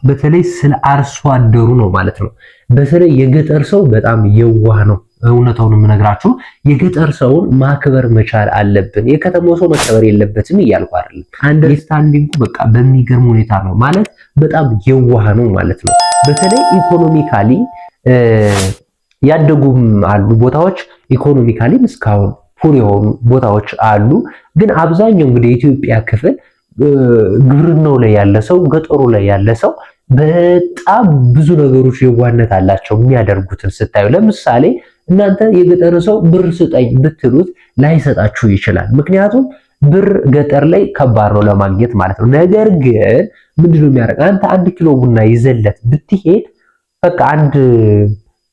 በተለይ ስለ አርሶ አደሩ ነው ማለት ነው። በተለይ የገጠር ሰው በጣም የዋህ ነው። እውነታውን የምነግራችሁ የገጠር ሰውን ማክበር መቻል አለብን። የከተማው ሰው መከበር የለበትም እያልኩ አይደለም። Understanding ኡ በቃ በሚገርም ሁኔታ ነው ማለት በጣም የዋህ ነው ማለት ነው። በተለይ economically ያደጉም አሉ ቦታዎች፣ economically ም እስካሁን poor የሆኑ ቦታዎች አሉ። ግን አብዛኛው እንግዲህ የኢትዮጵያ ክፍል ግብርናው ላይ ያለ ሰው፣ ገጠሩ ላይ ያለ ሰው በጣም ብዙ ነገሮች የዋህነት አላቸው የሚያደርጉትን ስታዩ። ለምሳሌ እናንተ የገጠር ሰው ብር ስጠኝ ብትሉት ላይሰጣችሁ ይችላል። ምክንያቱም ብር ገጠር ላይ ከባድ ነው ለማግኘት ማለት ነው። ነገር ግን ምንድነው የሚያደርግ፣ አንተ 1 ኪሎ ቡና ይዘለት ብትሄድ በቃ 1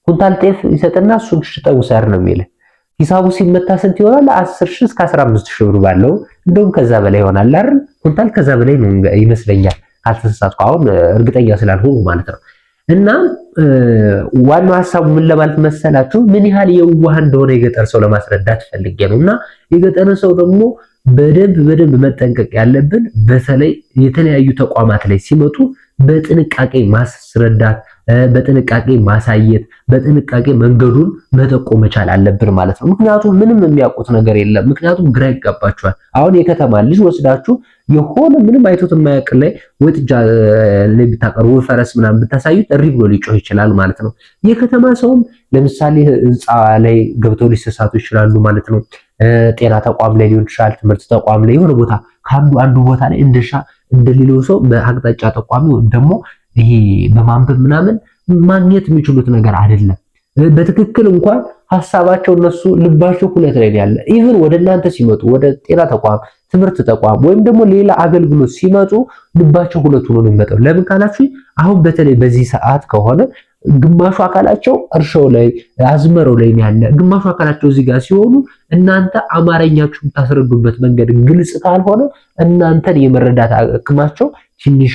ኩንታል ጤፍ ይሰጥና እሱን ሽጠህ ውሰድ ነው የሚልህ። ሂሳቡ ሲመታ ስንት ይሆናል? 10 ሺህ እስከ 15 ሺህ ብር ባለው፣ እንደውም ከዛ በላይ ይሆናል አይደል? ኩንታል ከዛ በላይ ነው ይመስለኛል ካልተሳሳትኩ፣ አሁን እርግጠኛ ስላልሆንኩ ማለት ነው። እና ዋናው ሀሳቡ ምን ለማለት መሰላችሁ? ምን ያህል የዋህ እንደሆነ የገጠር ሰው ለማስረዳት ፈልጌ ነው። እና የገጠር ሰው ደግሞ በደንብ በደንብ መጠንቀቅ ያለብን፣ በተለይ የተለያዩ ተቋማት ላይ ሲመጡ በጥንቃቄ ማስረዳት፣ በጥንቃቄ ማሳየት፣ በጥንቃቄ መንገዱን መጠቆም መቻል አለብን ማለት ነው። ምክንያቱም ምንም የሚያውቁት ነገር የለም። ምክንያቱም ግራ ይጋባቸዋል። አሁን የከተማ ልጅ ወስዳችሁ የሆነ ምንም አይቶት የማያውቅ ላይ ወይ ጥጃ ላይ ብታቀርቡ፣ ፈረስ ምናምን ብታሳዩት እሪ ብሎ ሊጮህ ይችላል ማለት ነው። የከተማ ሰውም ለምሳሌ ህንፃ ላይ ገብተው ሊሳሳቱ ይችላሉ ማለት ነው። ጤና ተቋም ላይ ሊሆን ይችላል፣ ትምህርት ተቋም ላይ፣ የሆነ ቦታ ከአንዱ አንዱ ቦታ ላይ እንደሻ እንደሌለው ሰው በአቅጣጫ ጠቋሚ ወይም ደግሞ ይሄ በማንበብ ምናምን ማግኘት የሚችሉት ነገር አይደለም። በትክክል እንኳን ሀሳባቸው እነሱ ልባቸው ሁለት ላይ ያለ፣ even ወደ እናንተ ሲመጡ፣ ወደ ጤና ተቋም፣ ትምህርት ተቋም ወይም ደግሞ ሌላ አገልግሎት ሲመጡ ልባቸው ሁለት ሆኖ ነው የሚመጣው። ለምን ካላችሁ አሁን በተለይ በዚህ ሰዓት ከሆነ ግማሹ አካላቸው እርሻው ላይ አዝመራው ላይ ያለ፣ ግማሹ አካላቸው እዚህ ጋር ሲሆኑ እናንተ አማርኛችሁ የምታስረዱበት መንገድ ግልጽ ካልሆነ እናንተን የመረዳት አቅማቸው ትንሽ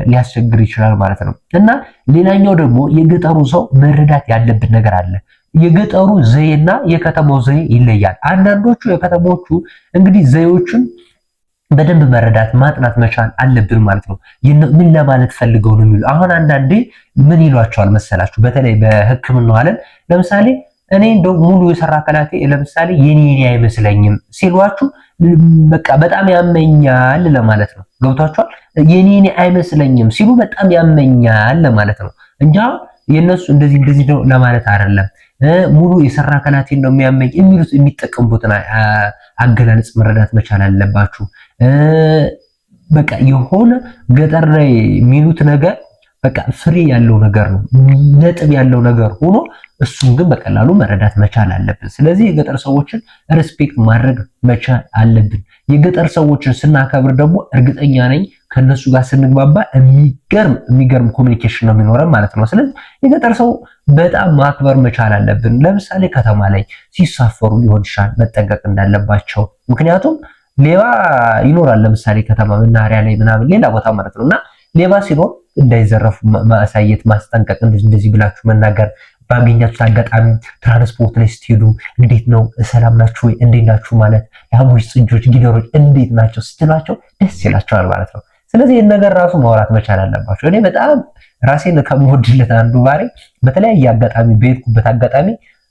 ሊያስቸግር ይችላል ማለት ነው። እና ሌላኛው ደግሞ የገጠሩ ሰው መረዳት ያለብን ነገር አለ። የገጠሩ ዘዬና የከተማው ዘዬ ይለያል። አንዳንዶቹ የከተሞቹ እንግዲህ ዘዬዎችን በደንብ መረዳት ማጥናት መቻል አለብን ማለት ነው። ምን ለማለት ፈልገው ነው የሚሉ፣ አሁን አንዳንዴ ምን ይሏቸዋል መሰላችሁ? በተለይ በሕክምናው ዓለም ለምሳሌ እኔ እንደው ሙሉ የሰራ አካላቴ ለምሳሌ የኔ የኔ አይመስለኝም ሲሏችሁ በቃ በጣም ያመኛል ለማለት ነው። ገብቷችኋል? የኔ የኔ አይመስለኝም ሲሉ በጣም ያመኛል ለማለት ነው እንጂ የነሱ እንደዚህ እንደዚህ ነው ለማለት አይደለም። ሙሉ የሰራ አካላቴን ነው የሚያመኝ የሚሉት የሚጠቀሙበትን አገላለጽ መረዳት መቻል አለባችሁ። በቃ የሆነ ገጠር ላይ የሚሉት ነገር በቃ ፍሬ ያለው ነገር ነው፣ ነጥብ ያለው ነገር ሆኖ እሱን ግን በቀላሉ መረዳት መቻል አለብን። ስለዚህ የገጠር ሰዎችን respect ማድረግ መቻል አለብን። የገጠር ሰዎችን ስናከብር ደግሞ እርግጠኛ ነኝ ከነሱ ጋር ስንግባባ የሚገርም የሚገርም communication ነው የሚኖረን ማለት ነው። ስለዚህ የገጠር ሰው በጣም ማክበር መቻል አለብን። ለምሳሌ ከተማ ላይ ሲሳፈሩ ሊሆን ይችላል መጠንቀቅ እንዳለባቸው፣ ምክንያቱም ሌባ ይኖራል። ለምሳሌ ከተማ መናኸሪያ ላይ ምናምን ሌላ ቦታ ማለት ነው፣ እና ሌባ ሲኖር እንዳይዘረፉ ማሳየት፣ ማስጠንቀቅ፣ እንደዚህ እንደዚህ ብላችሁ መናገር፣ ባገኛችሁት አጋጣሚ ትራንስፖርት ላይ ስትሄዱ እንዴት ነው፣ ሰላም ናችሁ ወይ፣ እንዴት ናችሁ ማለት፣ ላሞች፣ ጥጆች፣ ጊደሮች እንዴት ናቸው ስትሏቸው ደስ ይላቸዋል ማለት ነው። ስለዚህ ይህን ነገር ራሱ ማውራት መቻል አለባቸው። እኔ በጣም ራሴን ከምወድለት አንዱ ባህሪ በተለያየ አጋጣሚ በሄድኩበት አጋጣሚ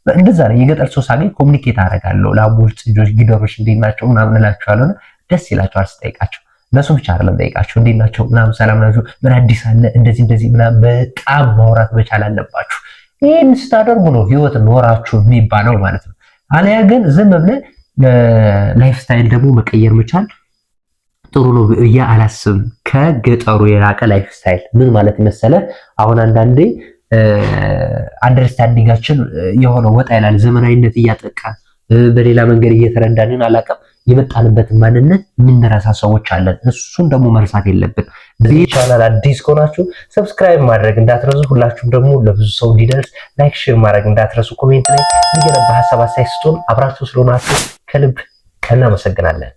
እንደዛ ነው። የገጠር ሰው ሳገኝ communicate አደርጋለሁ። ላሞች፣ ጥጆች፣ ጊደሮች እንዴት ናቸው ምናምን እላቸዋለሁ። ደስ ይላቸዋል ስጠይቃቸው። እነሱ ብቻ አይደለም ጠይቃቸው፣ እንዴት ናቸው ምናምን፣ ሰላም ናቸው፣ ምን አዲስ አለ፣ እንደዚህ እንደዚህ ምናምን በጣም ማውራት መቻል አለባችሁ። ይህን ስታደርጉ ነው ህይወት ኖራችሁ የሚባለው ማለት ነው። አለያ ግን ዝም ብለህ lifestyle ደግሞ መቀየር መቻል ጥሩ ነው ብዬ አላስብም። ከገጠሩ የራቀ lifestyle ምን ማለት መሰለ፣ አሁን አንዳንዴ understanding ኣችን የሆነ ወጣ ይላል። ዘመናዊነት እያጠቃን በሌላ መንገድ እየተረዳንን አላውቅም፣ የመጣንበትን ማንነት የምንረሳ ሰዎች አለን። እሱን ደግሞ መርሳት የለብን። በዚህ ቻናል አዲስ ከሆናችሁ subscribe ማድረግ እንዳትረሱ። ሁላችሁም ደግሞ ለብዙ ሰው እንዲደርስ like፣ share ማድረግ እንዳትረሱ። Comment ላይ የሚገነባ ሀሳብ አስተያየት ስጡን። አብራችሁ ስለሆናችሁ ከልብ እናመሰግናለን።